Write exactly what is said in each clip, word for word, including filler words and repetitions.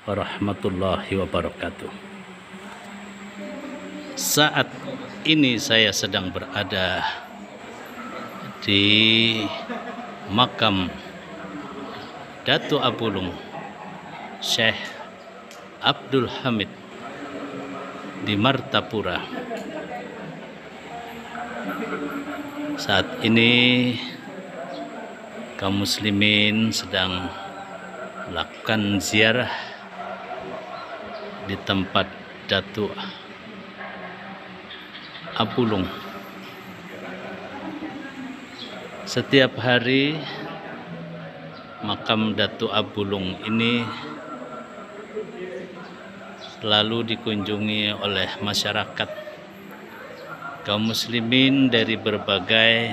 warahmatullahi wabarakatuh. Saat ini saya sedang berada di makam Datu Abulung, Syekh Abdul Hamid, di Martapura. Saat ini kaum muslimin sedang melakukan ziarah di tempat Datu Abulung. Setiap hari makam Datu Abulung ini selalu dikunjungi oleh masyarakat, kaum muslimin dari berbagai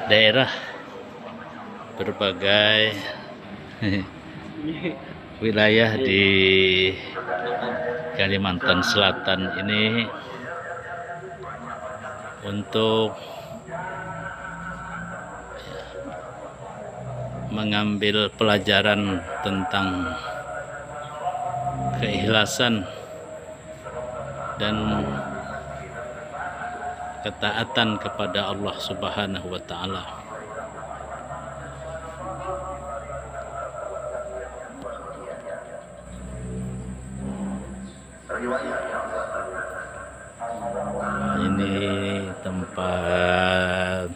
daerah, berbagai wilayah di Kalimantan Selatan ini untuk mengambil pelajaran tentang keikhlasan dan ketaatan kepada Allah Subhanahu wa Ta'ala. Ini tempat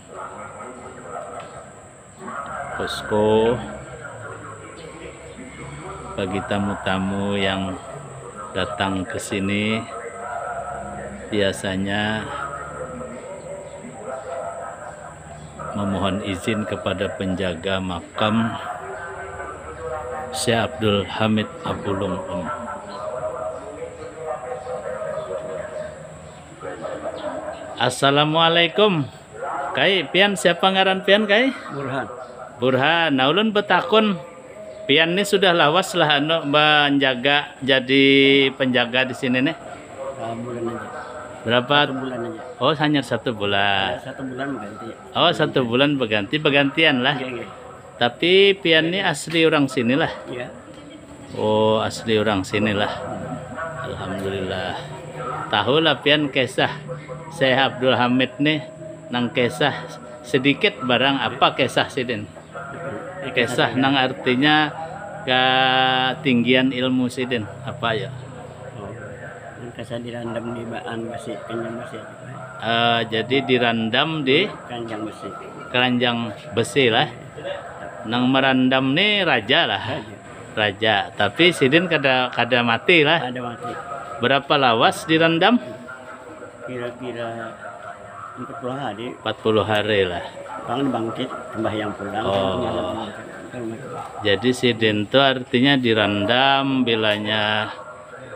posko bagi tamu-tamu yang datang ke sini, biasanya memohon izin kepada penjaga makam Syekh Abdul Hamid Abulung. Assalamualaikum. Kai, pian siapa ngaran pian, Kai? Burhan. Burhan. Nah, ulun betakun, pian ni sudah lawas lah anu menjaga, jadi penjaga di sini nih? Ah, bulan aja. Berapa? Satu bulan aja. Oh, hanya satu bulan. Ya, satu bulan berganti. Oh, satu bulan berganti, bergantian lah. Iya, iya. Tapi pian ni asli orang sini lah? Iya. Oh, asli orang sini lah. Alhamdulillah. Tahu lah pian kisah Syekh Abdul Hamid nih, nang kisah sedikit barang apa kisah sidin? Kisah nang artinya ketinggian ilmu sidin apa ya? Oh, nang kisah dirandam di baan besi, kenyang besi. Eh, jadi dirandam di keranjang besi. Keranjang besi lah. Nang merandam nih raja lah. Raja. Raja, tapi sidin kada, kada mati lah. Kada mati. Berapa lawas dirandam? Kira-kira empat puluh hari. Empat puluh hari lah. Bang bangkit, sembahyang pulang. Oh. Jadi sidin tu artinya dirandam bilanya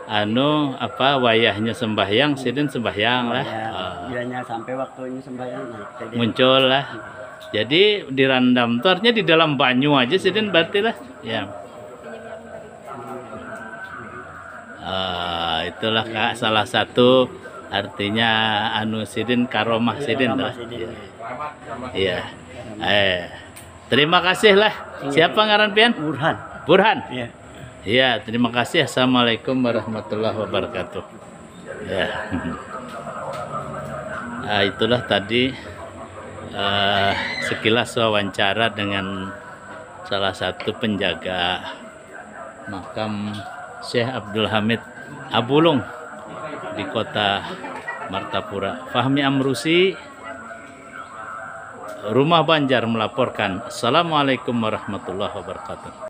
anu apa wayahnya sembahyang, sidin sembahyang lah. Ya, ah. Bilanya sampai waktunya sembahyang, nah, jadi muncul lah. Jadi dirandam tu artinya di dalam banyu aja sidin berarti lah. Ya. Ah, itulah, Kak, salah satu artinya anu sidin, karomah sidin tuh. Sidin. Iya. Eh, terima kasih lah. Siapa ngaran pian? Burhan. Burhan. Iya. Iya, terima kasih. Assalamualaikum warahmatullahi wabarakatuh. Ya. Ah, itulah tadi, eh, sekilas wawancara dengan salah satu penjaga makam Syekh Abdul Hamid Abulung di kota Martapura. Fahmi Amrusi, Rumah Banjar melaporkan. Assalamualaikum warahmatullahi wabarakatuh.